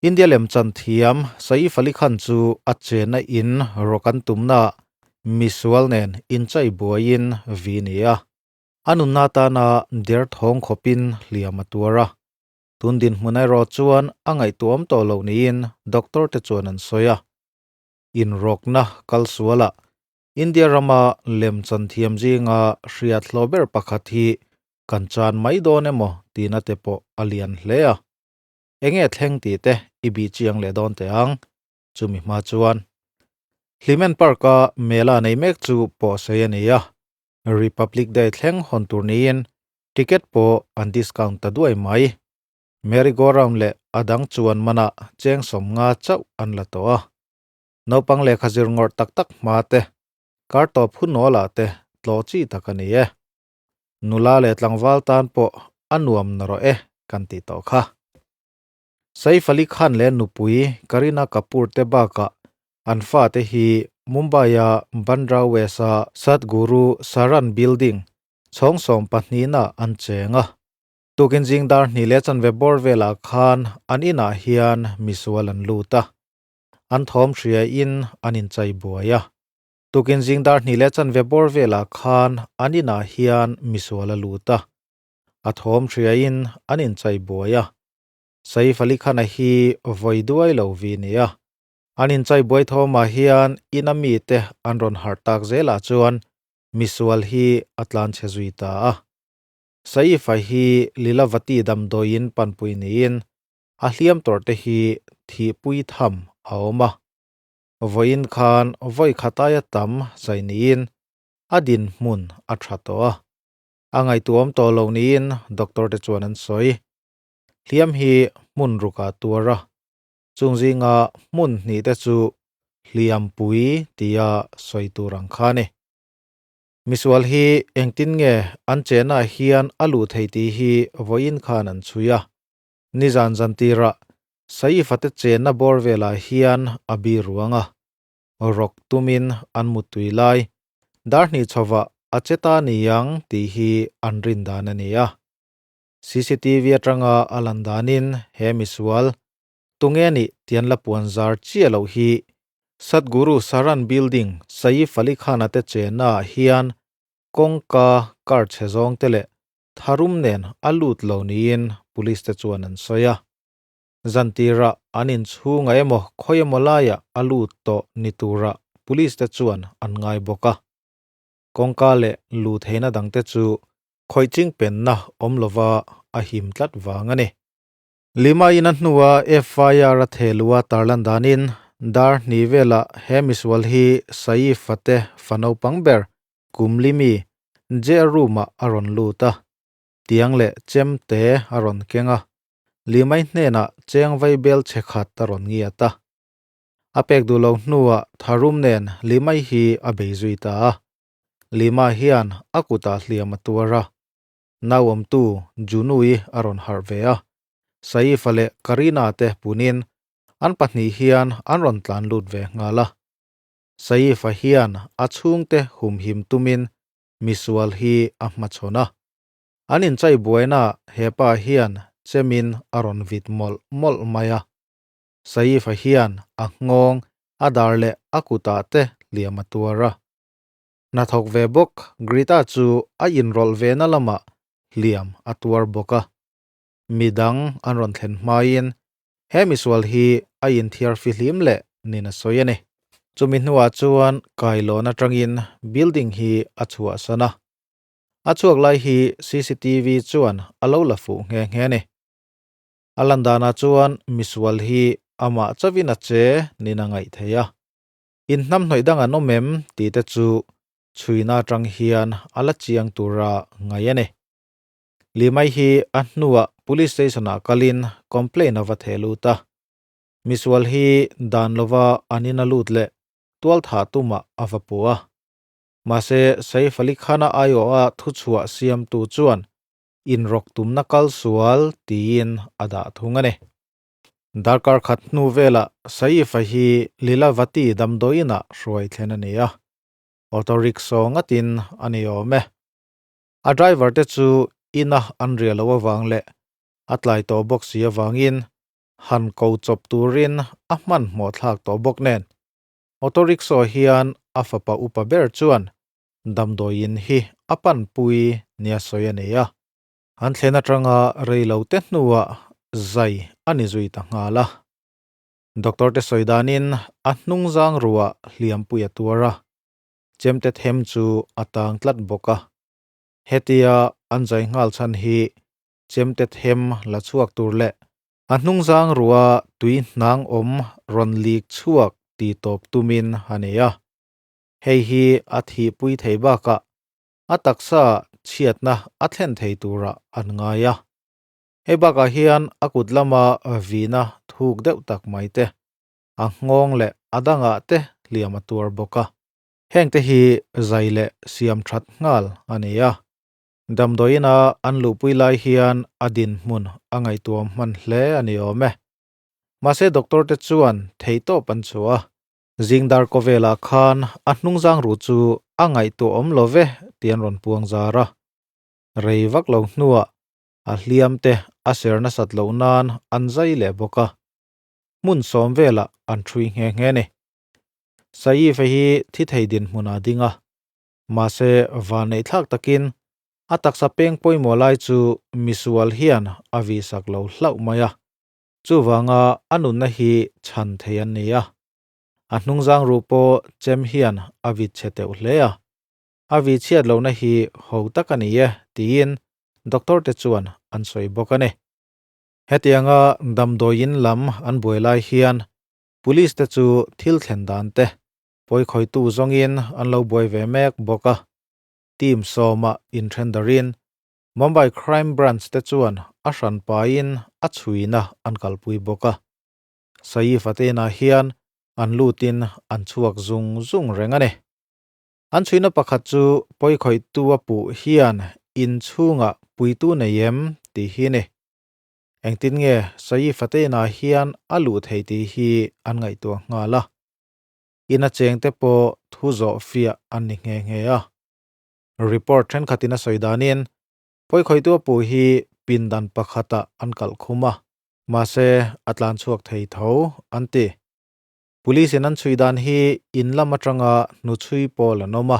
India lemchan thiam Saif Ali Khan chu a chenna in rawk an tumnaah misual nen inchai buaiin vi ni a. A nunna atana derthawng khawpin hliam a tuar a. Tun dinhmun erawh chuan a ngaihtuam tawh loh niin doctor te chuan an sawi a. Inrawkna kalsualah India rama lemchan thiam zinga hriat hlawh ber pakhat hi kan chan mai dawn emaw tihna te pawh a lian hle a. Enge thleng tih te i bih chiang leh dawn teh ang. Chumi hma chuan Hlimen Park-a mela nei mek chu pawhsei a ni a, Republic Day thleng hawn tur niin ticket pawh an discount ta duai mai. Merry Go Round leh a dang chuan manah cheng 50 chauh an la tawh a. Naupang lehkha zir ngawrh tak tak hma te, kar tawp hunawlah te tlawh chi tak a ni e. Nula leh tlangval tan pawh a nuam narawh e kan tih tawh kha. Saif Ali Khan leh nupui Kareena Kapoor te bakah an fate hi Mumbai-a Bandra West-a Sadhguru Saran Building chhawng 12-na an cheng a. Tukin zing dar hnih leh chanve bawr velah khan an inah hian misual an lut a. An thawm hriain an inchai buai a. Tukin zing dar hnih leh chanve bawr velah khan an inah hian misual a lut a. A thawm hriain an inchai buai a. Saif Ali Khan-a hi vawi duai lo vi nia. An inchai buai thawmah hian ina mite an rawn harh tak zelah chuan misual hi a tlanchhe zui ta a. Saif-a hi Lilavati damdawiin panpui niin a hliam tawrhte hi thihpui tham a awm a. Vawiin khan vawi khataia tam zai niin a dinhmun a tha tawh a. A ngaihtuahawm tawh lo niin doctor te chuan an sawi. Hliam hi hmun rukah tuar a, chung zinga hmun hnih te chu hliampui tia sawi tur ang kha a ni. Misual hi engtin nge an chenah hian a luh thei tih hi vawiin khan an chhui a. Nizan zan tirah Saif-a te chenna bawr velah hian a bi ruang a, rawk tumin an muttui lai dar hnih chhovah a che ta niang tih hi an rin dan a ni a. CCTV atanga a lan danin he misual tunge nih tian la puan zar chiah loh hi Sadhguru Saran Building Saif Ali Khan-a te chenna ah hian kawngka kar chhe zawng te leh tharum nen a lut lo niin police te chuan an sawi a. Zantirah an inchhungah emaw khawi emaw laiah a lut tawh ni tura police te chuan an ngai bawk a. Kawngka leh lu theihna dangte chu khawih ching penna awm lova a him tlat vang a ni. Lima in a hnua FIR a thehluh a tarlan danin dar hnih velah he misual hi Saif-a te fa naupang ber kum limi jail room-ah a rawn lut a, tiang leh chem te a rawn keng a, Limai hnenah cheng vaibel chhe khat a rawn ngiat a. A pek duh lo hnuah tharum nen Limai hi a bei zui ta a. Lima hian a kutah hliam a tuar a. Nauawmtu Junui a rawn harh ve a. Saifa leh Karina te punin an pahnih hian an rawn tlan lut ve nghal a. Saifa hian a chhungte humhim tumin misual hi a hmachhawn a. An inchai buainaah he pa hian chemin a rawn vit mawlh mawlh mai a. Saifa hian a nghawng, a dar leh a kutah te hliam a tuar a. Hnathawk ve bawk Greta chu a inrawlh ve na lamah hliam a tuar bawk a. Midang an rawn thlen hmain he misual hi a inthiar fihlim leh nin a sawi a ni. Chumi hnuah chuan kailawn atangin building hi a chhuahsan a. A chhuak lai hi cctv chuan a lo la fuh nghe nghe a ni. A lan danah chuan misual hi amah chauhin a che nin a ngaih thei a. Inhnamhnawih dang an awm em tih te chu chhuina atang hian a la chiang tura ngaih a ni. Limai hi a hnuah Police Station-ah kalin complaint a va theh lut a. Misual hi dan lova an in a lut leh tualthah tumah a va puh a. Mahse, Saif Ali Khan-a aiawha thuchhuah siamtu chuan inrawk tumna kal sual tiin a dah thung a ni. Darkar khat hnu velah Saif-a hi Lilavati damdawiinah hruai thlen a ni a, auto rickshaw ngatin a ni awm e. A driver te chu ina an riah loh avang leh a tlai tawh bawk si avangin. han ko chawp turin a hmanhmawh thlak tawh bawk nen. Auto rickshaw hian a fapa upa ber chuan damdawiin hi a panpui nia sawi a nei a. An thlen atanga rei lo te hnuah zai a ni zui ta nghal a. Doctor te sawi danin a hnungzang ruah hliampui a tuar a, chemte them chu a tang tlat bawk a. Hetia an zai nghal chhan hi chemte them la chhuak tur leh a hnungzang ruah tui hnang awm rawn lik chhuak ti tawp tumin a nei a. Hei hi a thihpui thei bakah a taksa chhiatna a thlen thei turah an ngai a. Hei bakah hian a kut lama vihna thuk deuh tak mai te, a nghawng leh a dangah te hliam a tuar bawk a. Hengte hi zai leh siam that nghal a ni a. Damdawiina an luhpui lai hian a dinhmun a ngaihtuam hman hle a ni awm e. Mahse doctor te chuan theihtawp an chhuah a. Zingdar kawvelah khan a hnungzang ruh chu a ngaihtuah awm lo ve tih an rawn puang zar a. Rei vak lo hnuah a hliam te a ser nasat loh nan an zai leh bawk a. Hmun sawm velah an ṭhui nghe nghe ni. Saif-a hi thi thei dinhmun a ding a. Mahse vanneih thlak takin a taksa peng pawimawh lai chu misual hian a vihsak lo hlauh mai a. Chuvanga a nunna hi chhan thei an ni a. A hnungzang ruh pawh chem hian a vit chhe teuh hle a. A vih chhiat lohna hi ho tak a ni e tiin doctor te chuan an sawi bawk a ni. Hetianga damdawiin lam an buai lai hian police te chu thil thlen dan te pawikhawitu zawngin an lo buai ve mek bawk a. Team sawma inthen darin Mumbai Crime Branch te chuan a hran pain a chhuina an kalpui bawk a. Saif Atena hian an lutin an chhuak zung zung reng a ni. An chhuina pakhat chu pawikhawihtu a puh hian inchhungah puitu nei em tih hi a ni. Engtin nge Saif Atena hian a luh thei tih hi an ngaihtuah nghal a. Ina chengte pawh thu zawh fiah an ni nghe nghe a. Report thenkhatin a sawi danin pawikhawihtu a puh hi pindan pakhatah an kalh khum a, mahse a tlan chhuak thei tho an ti. Police in an chhui dan hi in lam atanga hnuchhui pawl an awm a,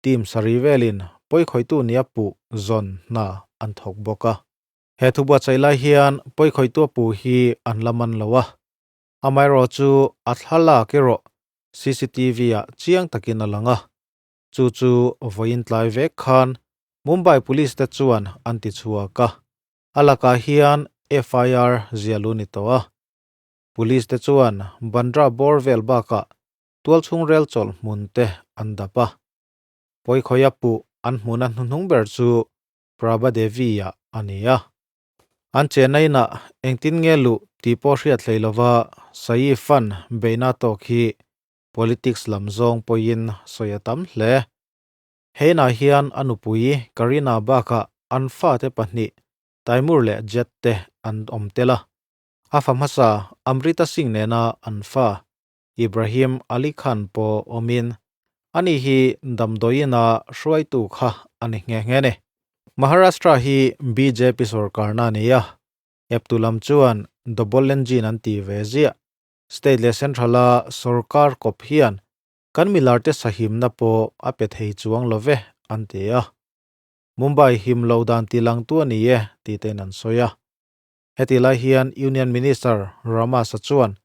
team sarih velin pawikhawihtu nia puh zawn hna an thawk bawk a. He thu buatsaih lai hian pawikhawihtu a puh hi an la man lo a, amaherawh chu a thlalak erawh CCTV ah chiang takin a lang a, chu chu vawiin tlai vek khan Mumbai Police te chuan an ti chhuak a, a lakah hian FIR ziah lu ni tawh a. Police te chuan Bandra bawr vel bakah tualchhung rel chawlh hmun te an dap a. Pawikhawia puh an hmuhna hnuhnung ber chu Prabha Devi-ah a ni a. An chenna inah engtin nge luh tih pawh hriat hlei lova Saif-a'n beihna tawk hi politics lam zawng pawhin sawi a tam hle. Heinah hian a nupui Kareena bakah an fate pahnih Taimur leh Jet te an awm tel a. A fa hmasa Amrita Singh nena an fa Ibrahim Ali Khan pawh awmin ani hi damdawiina hruaitu kha a ni nghe nghe ni. Maharashtra hi bjp sorkarna a ni a, eptu lam chuan double engine an ti ve ziah. State leh Central-a sorkar kawp hian kan milarte sahimna pawh a pe thei chuang lo ve an ti a. Mumbai him lo dan tilangtu a ni e tih tein an sawi a. Heti lai hian Union Minister Ramasa chuan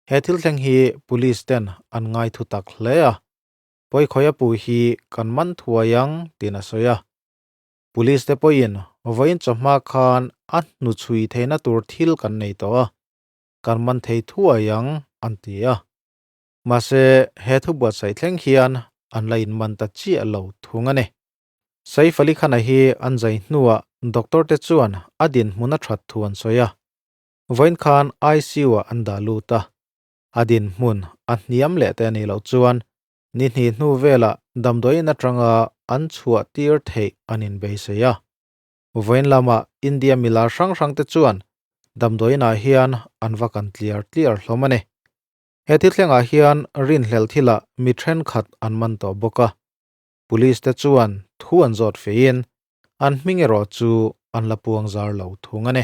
he thil thleng hi Police ten an ngai thu tak hle a, pawikhawi a pu hi kan man thuai ang tiin a sawi a. Police te pawhin vawiin chawhma khan a hnuchhui theihna tur thil kan nei tawh a, kan man thei thuai ang an ti a. Mahse he thu buatsaih thleng hian an la inman ta chiah lo thung a ni. Saif Ali Khan-a hi an zai hnuah doctor te chuan a dinhmun a that thu an sawi a. Vawiin khan ICU-ah an dah lut a. A dinhmun a hniam leh te a nih loh chuan ni hnih hnu velah damdawiin atanga an chhuah tir theih an inbeisei a. Vawiin lamah India milar hrang hrang te chuan damdawiinah hian an va kan tliar tliar hlawm a ni. He thil thlengah hian rinhlelh thilah mi thenkhat an man tawh bawk a. Police te chuan thu an zawt feiin an hming erawh chu an la puang zar lo thung a ni.